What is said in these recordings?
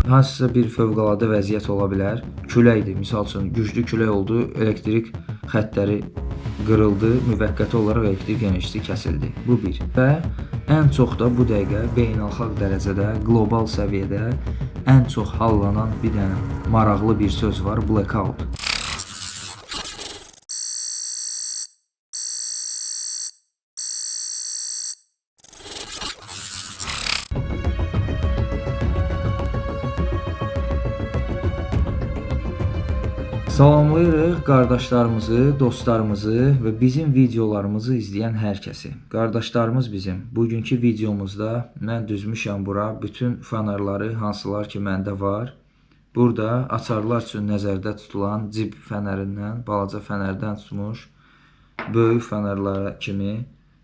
Hansısa bir fövqəladə vəziyyət ola bilər. Küləkdir. Misal üçün güclü külək oldu, elektrik xəttləri qırıldı, müvəqqəti olaraq elektrik enerjisi kəsildi. Bu bir. Və ən çox da bu dəqiqə beynəlxalq dərəcədə, qlobal səviyyədə ən çox hallanan bir dənə maraqlı bir söz var, blackout. Salamlayırıq qardaşlarımızı, dostlarımızı və bizim videolarımızı izləyən hər kəsi. Qardaşlarımız bizim bugünkü videomuzda mən düzmüşəm bura bütün fanarları, hansılar ki məndə var. Burada açarlar üçün nəzərdə tutulan cib fənərindən, balaca fənərdən tutmuş böyük fənərlərə kimi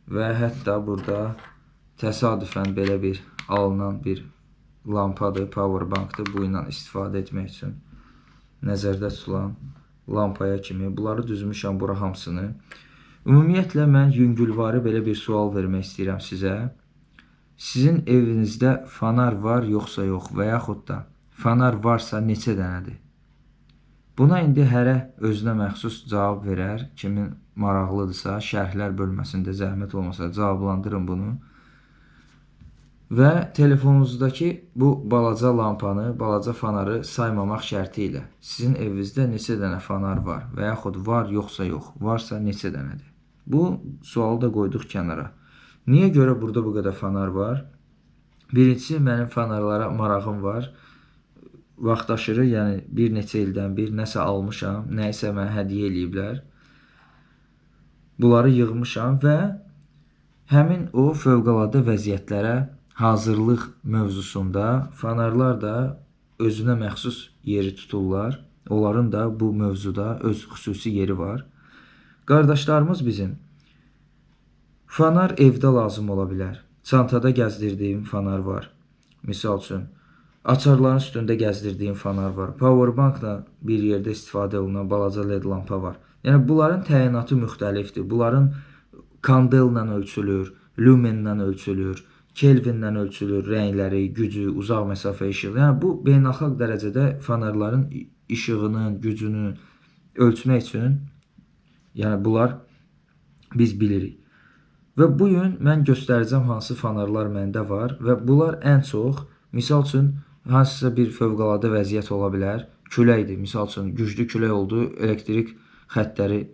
və hətta burada təsadüfən belə bir alınan bir lampadır, power bankdır. Bu ilə istifadə etmək üçün nəzərdə tutulan lampaya kimi bunları düzmüşəm bura hamısını. Ümumiyyətlə mən yüngülvari belə bir sual vermək istəyirəm sizə. Sizin evinizdə fanar var yoxsa yox və yaxud da fanar varsa neçə dənədir? Buna indi hərə özünə məxsus cavab verər. Kimin maraqlıdırsa şərhlər bölməsində zəhmət olmasa cavablandırın bunu. Və telefonunuzdakı bu balaca lampanı, balaca fanarı saymamaq şərti ilə sizin evinizdə neçə dənə fanar var və yaxud var yoxsa yox, varsa neçə dənədir? Bu sualı da qoyduq kənara. Niyə görə burada bu qədər fanar var? Birincisi, mənim fanarlara marağım var. Vaxt aşırı, yəni bir neçə ildən bir nəsə almışam, nəyisə mənə hədiyyə eləyiblər. Bunları yığmışam və həmin o fövqəladə vəziyyətlərə hazırlıq mövzusunda fanarlar da özünə məxsus yeri tuturlar. Onların da bu mövzuda öz xüsusi yeri var. Qardaşlarımız bizim fanar evdə lazım ola bilər. Çantada gəzdirdiyim fanar var. Misal üçün, açarların üstündə gəzdirdiyim fanar var. Powerbankla bir yerdə istifadə olunan balaca led lampa var. Yəni bunların təyinatı müxtəlifdir. Bunların kandellə ölçülür, lumenlə ölçülür, Kelvinlə ölçülür, rəngləri, gücü, uzaq məsafə işığı. Yəni bu beynəlxalq dərəcədə fanarların işığının, gücünü ölçmək üçün, yəni bunlar biz bilirik. Və bu gün mən göstərəcəm hansı fanarlar məndə var və bunlar ən çox, misal üçün, hansısa bir fövqəladə vəziyyət ola bilər. Küləkdir. Misal üçün, güclü külək oldu, elektrik xəttləri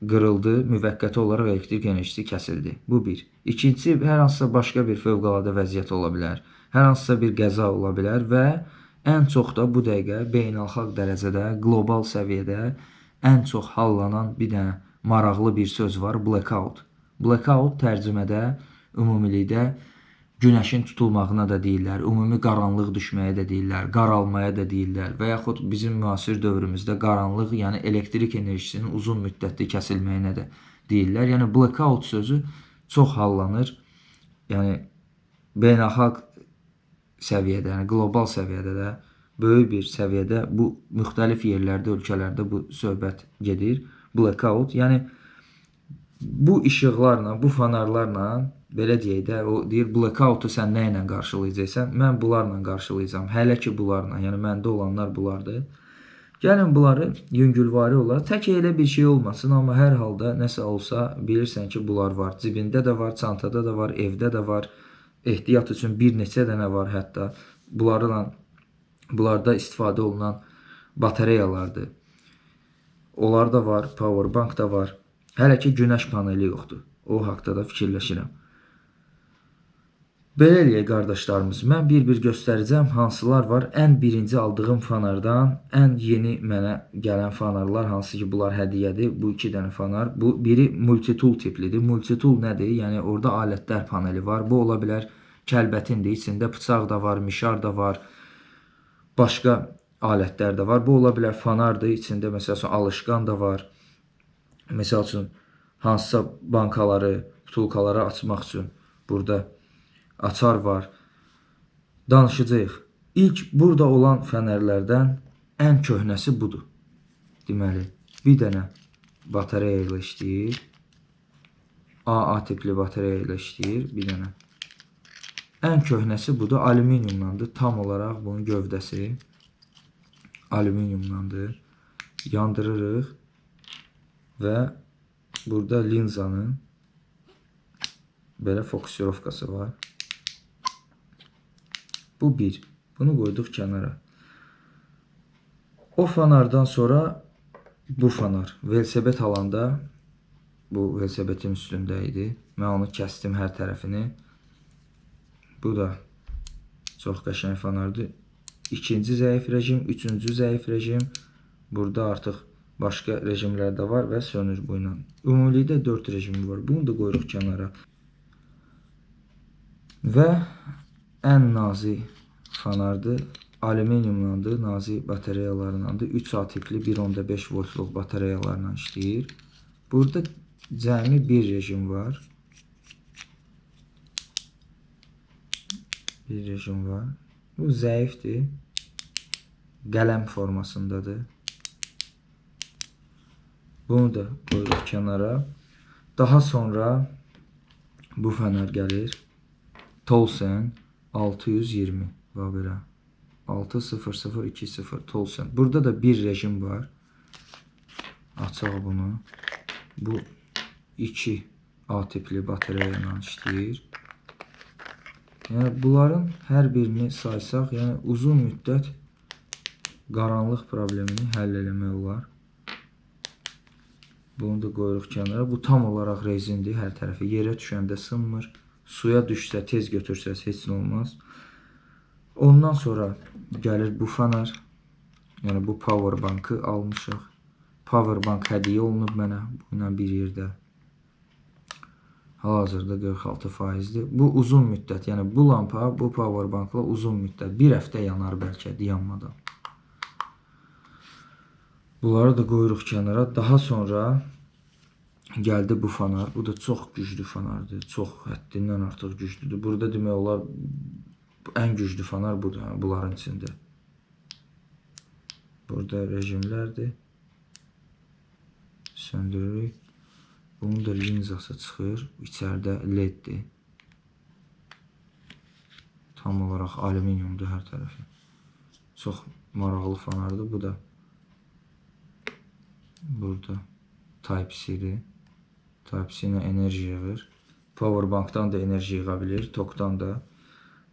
qırıldı, müvəqqəti olaraq elektrik enerjisi kəsildi. Bu bir. İkincisi, hər hansısa başqa bir fövqəladə vəziyyət ola bilər. Hər hansısa bir qəza ola bilər və ən çox da bu dəqiqə beynəlxalq dərəcədə, qlobal səviyyədə ən çox hallanan bir dənə maraqlı bir söz var, blackout. Blackout tərcümədə ümumilikdə günəşin tutulmağına da deyirlər, ümumi qaranlıq düşməyə də deyirlər, qaralmaya da deyirlər və yaxud bizim müasir dövrümüzdə qaranlıq, yəni elektrik enerjisinin uzun müddətli kəsilməyinə də deyirlər. Yəni blackout sözü çox hallanır. Yəni beynəlxalq səviyyədə, yəni qlobal səviyyədə də böyük bir səviyyədə bu müxtəlif yerlərdə, ölkələrdə bu söhbət gedir. Blackout, yəni bu işıqlarla, bu fanarlarla belə deyək də, o deyir blackoutu sən nə ilə qarşılayacaqsan? Mən bunlarla qarşılayacağam. Hələ ki bunlarla, yəni məndə olanlar bunlardır. Gəlin bunları yüngülvari olaraq, tək elə bir şey olmasın, amma hər halda nəsə olsa bilirsən ki, bunlar var. Cibində də var, çantada da var, evdə də var. Ehtiyat üçün bir neçə dənə var hətta. Bunlarda istifadə olunan batareyalardır. Onlar da var, powerbank da var. Hələ ki günəş paneli yoxdur. O haqda da fikirləşirəm. Belə eləyək qardaşlarımız, mən bir-bir göstərəcəm hansılar var. Ən birinci aldığım fanardan ən yeni mənə gələn fanarlar, hansı ki bunlar hədiyyədir. Bu iki dənə fanar. Bu biri multitool tiplidir. Multitool nədir? Yəni orada alətlər paneli var. Bu ola bilər kəlbətindir. İçində bıçaq da var, mişar da var, başqa alətlər də var. Bu ola bilər fanardır. İçində məsəl üçün alışqan da var. Məsəl üçün hansısa bankaları, butulkaları açmaq üçün burada açar var. Danışacağıq. İlk burada olan fənərlərdən ən köhnəsi budur. Deməli, bir dənə batareya ilə işləyir. AA tipli batareya ilə işləyir. Bir dənə. Ən köhnəsi budur, alüminiumlandır. Tam olaraq bunun gövdəsi alüminiumlandır. Yandırırıq və burada linzanın belə fokusirovkası var. Bu bir. Bunu qoyduq kənara. O fanardan sonra bu fanar. Velosiped alanda bu velosipedin üstündə idi. Mən onu kəsdim hər tərəfini. Bu da çox qəşəng fanardır. İkinci zəif rejim, üçüncü zəif rejim. Burada artıq başqa rejimlər də var və sönür bu ilə. Ümumilikdə 4 rejimi var. Bunu da qoyuruq kənara. Və ən nazik fanardır. Alüminiumlandır, nazik batareyalarlandır. 3A tipli 1.5 voltluq batareyalarla işləyir. Burada cəmi bir rejim var. Bir rejim var. Bu zəifdir. Qələm formasındadır. Bunu da qoyuruq kənara. Daha sonra bu fənər gəlir. Tolsen 620. Bax belə. 60020 Tolsen. Burada da bir rejim var. Açaq bunu. Bu 2 A tipli batareya ilə işləyir. Yəni bunların hər birini saysaq, yəni uzun müddət qaranlıq problemini həll eləmək olar. Bunu da qoyuruq kənara. Bu tam olaraq rezindir hər tərəfi. Yerə düşəndə sınmır. Suya düşsə, tez götürsəz heç nə olmaz. Ondan sonra gəlir bu fanar. Yəni bu power bankı almışıq. Power bank hədiyyə olunub mənə bununla bir yerdə. Hal-hazırda 46%-dir. Bu uzun müddət, yəni bu lampa, bu power bankla uzun müddət, bir həftə yanar bəlkə dayanmadan. Bunları da qoyuruq kənara. Daha sonra gəldi bu fanar. Bu da çox güclü fanardır. Çox həddindən artıq güclüdür. Burada demək olar ən güclü fanar budur, yəni bunların içində. Burada rejimlərdir. Söndürürük. Bunun da linzası çıxır. İçəridə LED-dir. Tam olaraq alüminiumdur hər tərəfi. Çox maraqlı fanardır. Bu da burada Type-C-dir. Type-C ilə enerji yığır. Powerbankdan da enerji yığa bilir, tokdan da.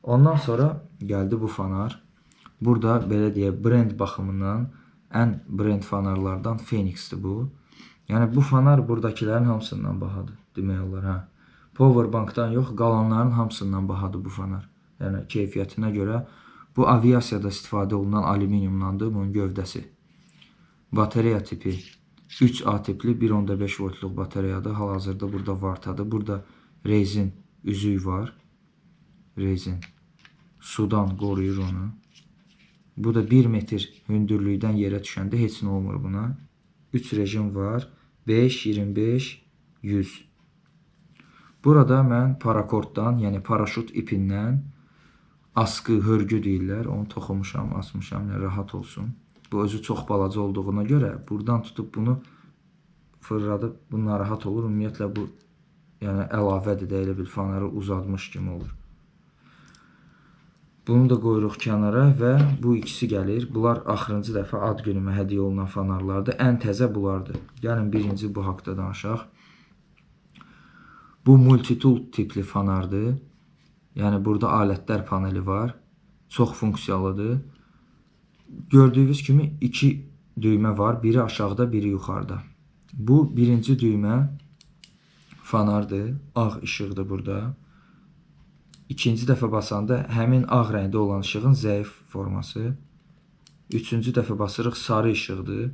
Ondan sonra gəldi bu fanar. Burada belə deyək, brend baxımından ən brend fanarlardan Phoenix-dir bu. Yəni bu fanar buradakilərin hamısından bahadır, demək olar, hə. Powerbankdan yox, qalanların hamısından bahadır bu fanar. Yəni keyfiyyətinə görə bu aviasiyada istifadə olunan alüminiumlandır bunun gövdəsi. Batareya tipi 3A tipli 1.5 voltluq batareyadır. Hal-hazırda burada vartadır. Burada rezin üzük var. Rezin sudan qoruyur onu. Bu da 1 metr hündürlükdən yerə düşəndə heç nə olmur buna. 3 rejim var. 5, 25, 100. Burada mən parakortdan, yəni paraşüt ipindən askı, hörgü deyirlər. Onu toxumuşam, asmışam, yəni rahat olsun. Bu özü çox balaca olduğuna görə buradan tutub bunu fırladıb bu narahat olur. Ümumiyyətlə bu yəni əlavədir də, elə bir fanarı uzatmış kimi olur. Bunu da qoyuruq kənara və bu ikisi gəlir. Bunlar axırıncı dəfə ad günümə hədiyyə olunan fanarlardır. Ən təzə bunlardır. Gəlin birinci bu haqda danışaq. Bu multitool tipli fanardır. Yəni burada alətlər paneli var. Çox funksiyalıdır. Gördüyünüz kimi iki düymə var. Biri aşağıda, biri yuxarıda. Bu birinci düymə fanardır. Ağ işıqdır burada. İkinci dəfə basanda həmin ağ rəngdə olan işığın zəif forması. Üçüncü dəfə basırıq, sarı işıqdır.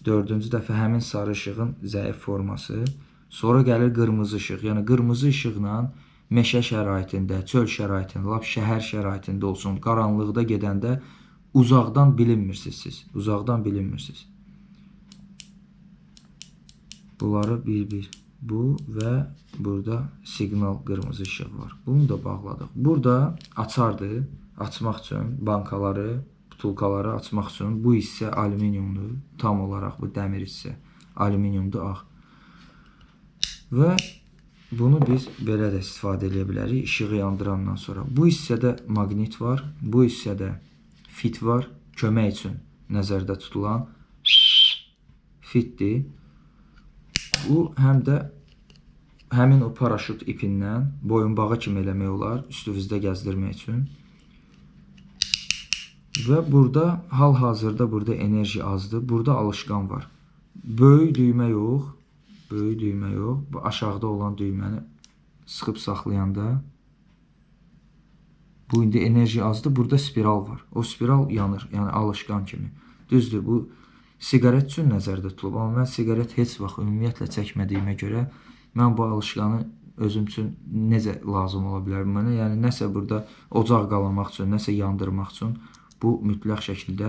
Dördüncü dəfə həmin sarı işığın zəif forması. Sonra gəlir qırmızı işıq. Yəni qırmızı işıqla meşə şəraitində, çöl şəraitində, lap şəhər şəraitində olsun, qaranlıqda gedəndə uzaqdan bilinmirsiniz siz. Uzaqdan bilinmirsiniz. Bunları bir-bir. Bu və burada siqnal qırmızı işıq var. Bunu da bağladıq. Burada açardır. Açmaq üçün bankaları, butulkaları açmaq üçün bu hissə alüminiumdur. Tam olaraq bu dəmir hissə alüminiumdur, ağ. Və Bunu biz belə də istifadə edə bilərik işığı yandırandan sonra. Bu hissədə maqnit var, bu hissədə fit var, kömək üçün nəzərdə tutulan fitdir. Bu həm də həmin o paraşüt ipindən boyunbağı kimi eləmək olar, üstünüzdə gəzdirmək üçün. Və burada hal-hazırda burada enerji azdır. Burada alışqan var. Böyük düymə yox. Böyük düymə yox. Bu aşağıda olan düyməni sıxıb saxlayanda bu indi enerji azdır. Burada spiral var. O spiral yanır. Yəni alışqan kimi. Düzdür, bu siqaret üçün nəzərdə tutulub. Amma mən siqaret heç vaxt ümumiyyətlə çəkmədiyimə görə mən bu alışqanı özüm üçün necə lazım ola bilər mənə? Yəni nəsə burada ocaq qalamaq üçün, nəsə yandırmaq üçün bu mütləq şəkildə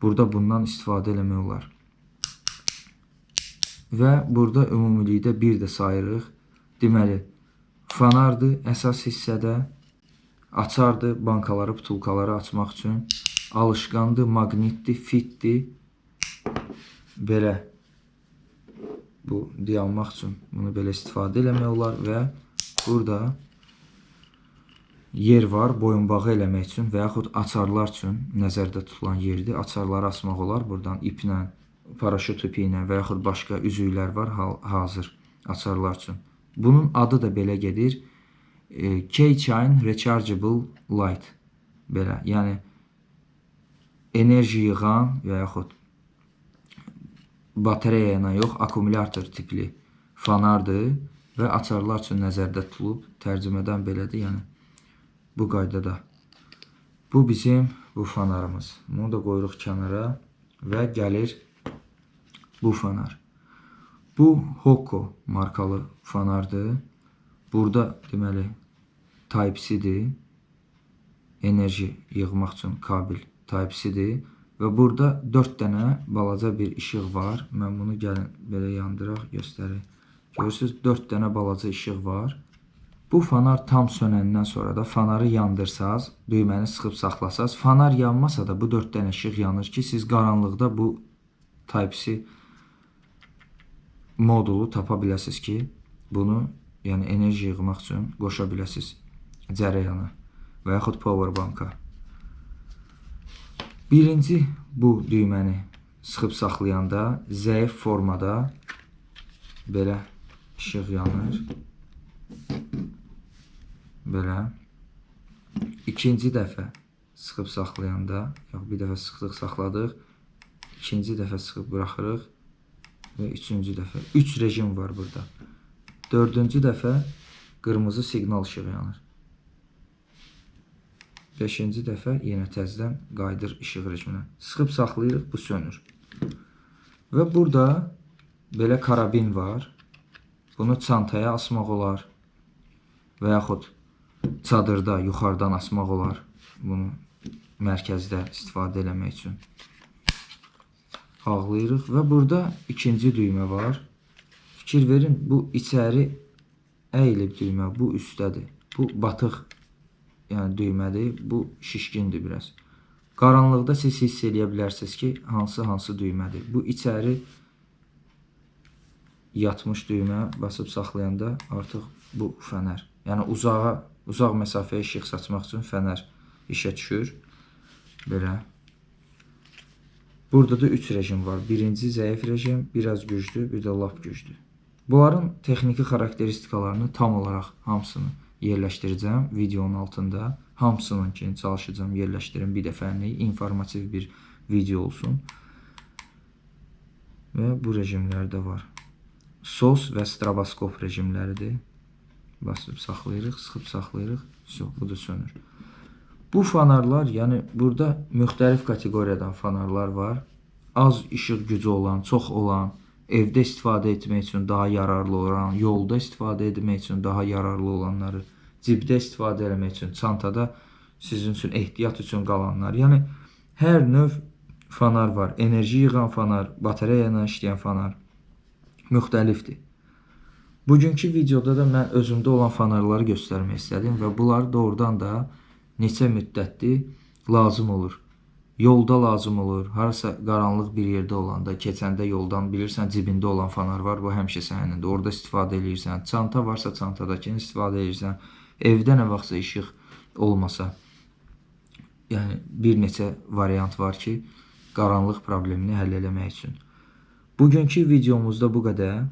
burada bundan istifadə eləmək olar. Və burada ümumilikdə bir də sayırıq. Deməli, fanardır əsas hissədə, açardır bankaları, butulkaları açmaq üçün, alışqandır, maqnitdir, fitdir. Belə bu dayanmaq üçün bunu belə istifadə eləmək olar və burada yer var boyunbağı eləmək üçün və yaxud açarlar üçün nəzərdə tutulan yerdir. Açarları asmaq olar buradan iplə, paraşüt ipi ilə və yaxud başqa üzüklər var hazır açarlar üçün. Bunun adı da belə gedir. Keychain Rechargeable Light. Belə, yəni enerji yığan və yaxud batareya ilə yox, akkumulyator tipli fanardır və açarlar üçün nəzərdə tutulub. Tərcümədən belədir, yəni bu qaydada. Bu bizim bu fanarımız. Bunu da qoyuruq kənara və gəlir bu fanar. Bu Hoco markalı fanardır. Burada deməli Type-C-dir. Enerji yığmaq üçün kabel Type-C-dir. Və burada 4 dənə balaca bir işıq var. Mən bunu gəlin belə yandıraq, göstərək. Görürsünüz, 4 dənə balaca işıq var. Bu fanar tam sönəndən sonra da fanarı yandırsaz, düyməni sıxıb saxlasaz, fanar yanmasa da bu 4 dənə işıq yanır ki, siz qaranlıqda bu Type-C modulu tapa biləsiniz ki, bunu yəni enerji yığmaq üçün qoşa biləsiniz cərəyana və yaxud powerbanka. Birinci bu düyməni sıxıb saxlayanda zəif formada belə işıq yanır. Belə. İkinci dəfə sıxıb saxlayanda, yox, bir dəfə sıxdıq, saxladıq. İkinci dəfə sıxıb buraxırıq və üçüncü dəfə. 3 rejim var burada. Dördüncü dəfə qırmızı siqnal işığı yanır. Beşinci dəfə yenə təzədən qayıdır işıq rejiminə. Sıxıb saxlayırıq, bu sönür. Və burada belə karabin var. Bunu çantaya asmaq olar və yaxud çadırda yuxarıdan asmaq olar. Bunu mərkəzdə istifadə eləmək üçün. Bağlayırıq və burada ikinci düymə var. Fikir verin, bu içəri əyilib düymə, bu üstədir. Bu batıq, yəni düymədir, bu şişkindir biraz. Qaranlıqda siz hiss eləyə bilərsiniz ki, hansı düymədir. Bu içəri yatmış düymə basıb saxlayanda artıq bu fənər. Yəni uzaq məsafəyə işıq saçmaq üçün fənər işə düşür. Belə. Burada da 3 rejim var. Birinci zəif rejim, biraz güclü, bir də lap güclü. Bunların texniki xarakteristikalarını tam olaraq hamısını yerləşdirəcəm videonun altında. Hamısınınkini çalışacağım yerləşdirim bir dəfəlik, informativ bir video olsun. Və bu rejimlər də var. SOS və stroboskop rejimləridir. Basıb saxlayırıq, sıxıb saxlayırıq. Bu da sönür. Bu fanarlar, yəni burada müxtəlif kateqoriyadan fanarlar var. Az işıq gücü olan, çox olan, evdə istifadə etmək üçün daha yararlı olan, yolda istifadə etmək üçün daha yararlı olanları, cibdə istifadə etmək üçün, çantada sizin üçün ehtiyat üçün qalanlar. Yəni hər növ fanar var. Enerji yığan fanar, batareya ilə işləyən fanar müxtəlifdir. Bugünkü videoda da mən özümdə olan fanarları göstərmək istədim və bunlar doğrudan da neçə müddətdir lazım olur. Yolda lazım olur. Harasa qaranlıq bir yerdə olanda, keçəndə yoldan bilirsən cibində olan fanar var, bu həmişə sənindir. Orada istifadə eləyirsən. Çanta varsa çantadakını istifadə eləyirsən. Evdə nə vaxtsa işıq olmasa, yəni bir neçə variant var ki, qaranlıq problemini həll eləmək üçün. Bugünkü videomuzda bu qədər.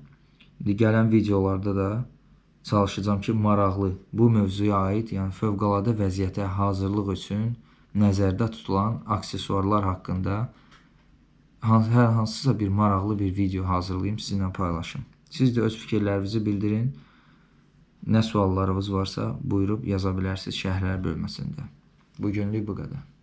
İndi gələn videolarda da çalışacağam ki, maraqlı bu mövzuya aid, yəni fövqəladə vəziyyətə hazırlıq üçün nəzərdə tutulan aksesuarlar haqqında hər hansısa bir maraqlı bir video hazırlayım, sizinlə paylaşım. Siz də öz fikirlərinizi bildirin. Nə suallarınız varsa buyurub yaza bilərsiniz şərhlər bölməsində. Bugünlük bu qədər.